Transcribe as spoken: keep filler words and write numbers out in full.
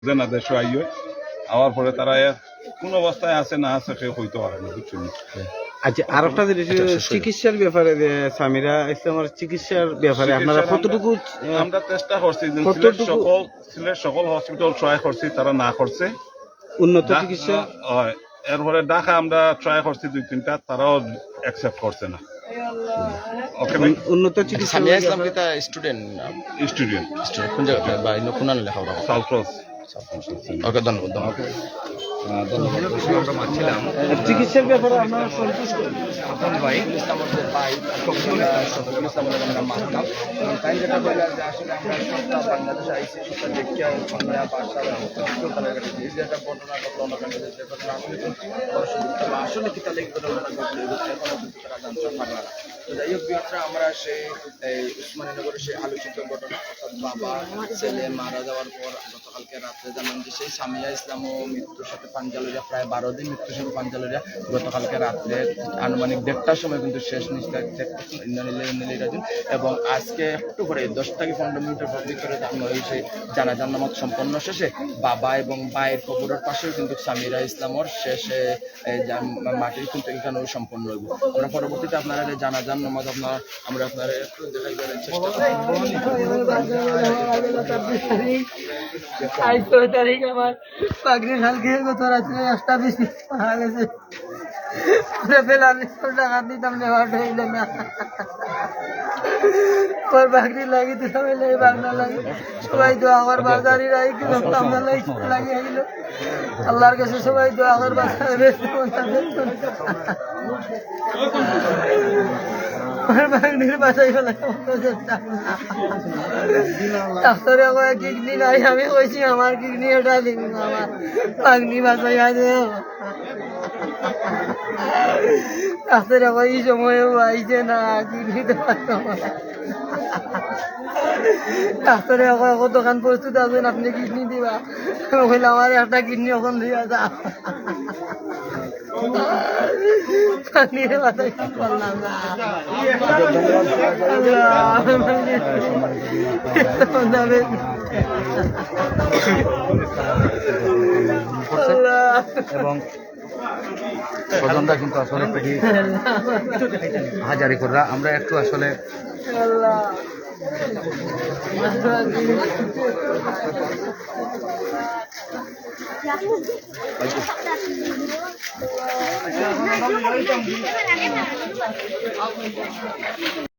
যে না দেশো আইও, আওয়ার পরে তারা এর কোন অবস্থায় আছে না আছে কেউ কইতে পারে না, বুঝছেন? আচ্ছা, আর একটা জিনিস, চিকিৎসার ব্যাপারে যে সামিরা ইসলামের চিকিৎসার ব্যাপারে আপনারা কতটুকু, আহ, আমরা চেষ্টা করছি যে সিলেট কতটুকু সকল সিলেট সকল হসপিটাল ট্রাই করছি, তারা না করছে। উন্নত চিকিৎসা? হয়। এরপরে ঢাকা আমরা ট্রাই করছি দুই তিনটা, তারাও অ্যাকসেপ্ট করছে না। ওকে ভাই। উন্নত চিকিৎসা সামিয়া ইসলাম কিতা স্টুডেন্ট? স্টুডেন্ট। স্টুডেন্ট কোন জায়গা বা ইনো কোন লেখাপড়া? সালফ্রাস। ওকে, ধন্যবাদ, ধন্যবাদ। আমরা মারছিলাম চিকিৎসার ব্যাপারে আপনারা সন্তুষ্ট? ভাই ইসলামের যে ভাই শফিউল ইসলাম, শফিউল ইসলামের আমরা মারতাম। এবং তাই যেটা বললাম যে আসলে আমরা সবটা বাংলাদেশে আইসি সবটা দেখিয়া সন্ধ্যা বাসা যেটা ঘটনা ঘটলো, ওনার কাছে যে ঘটনা আসলে তো বড় সুযোগ। তবে আসলে কিতা লেগে ঘটনাটা ঘটলো, এই ঘটনা এখনো কিন্তু তারা জানতে পারলো না। তো যাই হোক, ভিউয়ার্সরা, আমরা সেই এই উসমানীনগরের সেই আলোচিত ঘটনা, অর্থাৎ বাবা ছেলে মারা যাওয়ার পর গতকালকে রাত্রে জানান যে সেই সামিয়া ইসলামও মৃত্যুর সাথে পাঞ্জা লড়িয়া প্রায় বারো দিন মৃত্যুর সাথে পাঞ্জা লড়িয়া গতকালকে রাত্রে আনুমানিক দেড়টার সময় কিন্তু শেষ নিঃশ্বাস ত্যাগ করছেন। ইন্না লিল্লাহি ওয়া ইন্না ইলাইহি রাজিউন। এবং আজকে একটু পরে দশ থেকে পনেরো মিনিটের ভিতরে তার ওই সেই জানাজার নামাজ সম্পন্ন শেষে বাবা এবং ভাইয়ের কবরের পাশেও কিন্তু সামিরা ইসলামর শেষে এই যা-, মা-, মাটির কিন্তু এখানেও সম্পন্ন হইব। আমরা পরবর্তীতে আপনারা এই জানাজার নামাজ আপনারা, আমরা আপনারা একটু দেখাইবার চেষ্টা করব। আজ ছয় তারিখ, আমার পাগড়ি কালকে গত রাত্রে একটা বেশি মারা গেছে। আমরা পেলাম, টাকা দিতাম, নেওয়া হইল না। ওর পাগড়ি লাগি দিতাম, এই পাগড়া লাগি। সবাই দোয়া করবা, জানি না, এই কি রকম আমরা লাগি, লাগি আইল। আল্লাহর কাছে সবাই দোয়া করবা। ওর পাগড়ির বাসায় ফেলা। ডাক্তারে কয় কিডনি নাই, আমি কইছি আমার কিডনি এটা দিন, আমার পাগড়ি বাসায় আছে। ডাক্তারে কয় এই সময়ও আইছে না, কিডনি দেওয়ার সময়। ডাক্তারে কয় কতক্ষণ প্রস্তুত আছেন আপনি কিডনি দিবা? আমি কইলাম আমার একটা কিডনি এখন দিয়া যা। পানির মাথায় কি করলাম না। আল্লাহ। আল্লাহ। এবং স্বজনরা কিন্তু আসলে খুবই হাজারি কররা। আমরা একটু আসলে আল্লাহ।